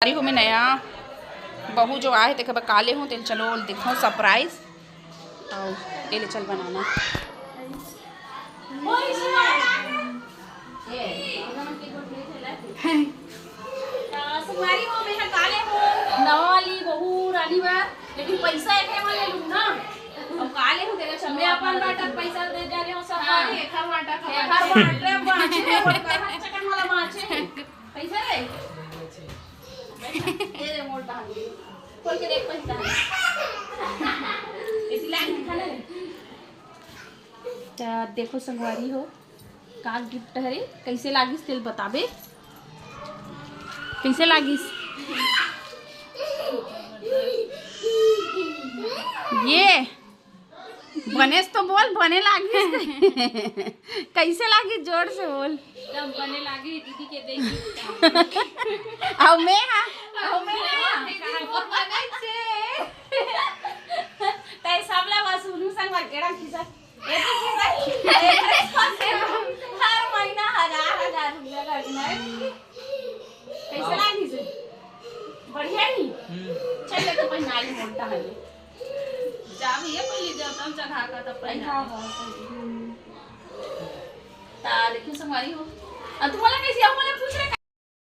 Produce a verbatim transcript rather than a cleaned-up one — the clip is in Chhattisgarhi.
अरे हो, मैं नया बहू जो आए हे, तेकर बर का ले हूँ, तेल चलो दिखाऊँ surprise। अउ ये ले चल बनाना। संगवारी हो, मैं हा का ले हूँ, नवा वाली बहू रानी बर, लेकिन पैसा एक है वाले लूँ ना। अब का ले हूँ, तेरे चलो मैं अपन बाटा पैसा दे जा रही हूँ, सब हाँ। एकर बाटा खा एकर बाटे बाँचे, एकर चकन वाला बाँचे। पैसा रे? ये रे मोर बहन। खोल के देख पैसा। ऐसी लाइन दिखा ना रे। त देखो संगवारी हो, का gift हरे, कैसे लागिस तेल बताबे, कैसे लागिस? ये बनेस तो बोल, बने लागिस। कैसे लागिस, जोर से बोल। एकदम बने लागी दीदी के देख। अउ मैं हा, अउ मैं हा। तै सबला बस उलू संग मा गेड़ा खिसा। एती खिसा, एती खिसा। हर महीना हजार हजार रुपया लगना है। कैसे लागिस? बढ़िया ही। चल, ले तो पहना ले, मोटा है। जा भैया, पहले जा, तब चढ़ा का, तब पहना। हाँ, हाँ, हाँ। ता देखियो संगवारी हो। अब तुम्हारा कैसे, अब वाला पूछ रहे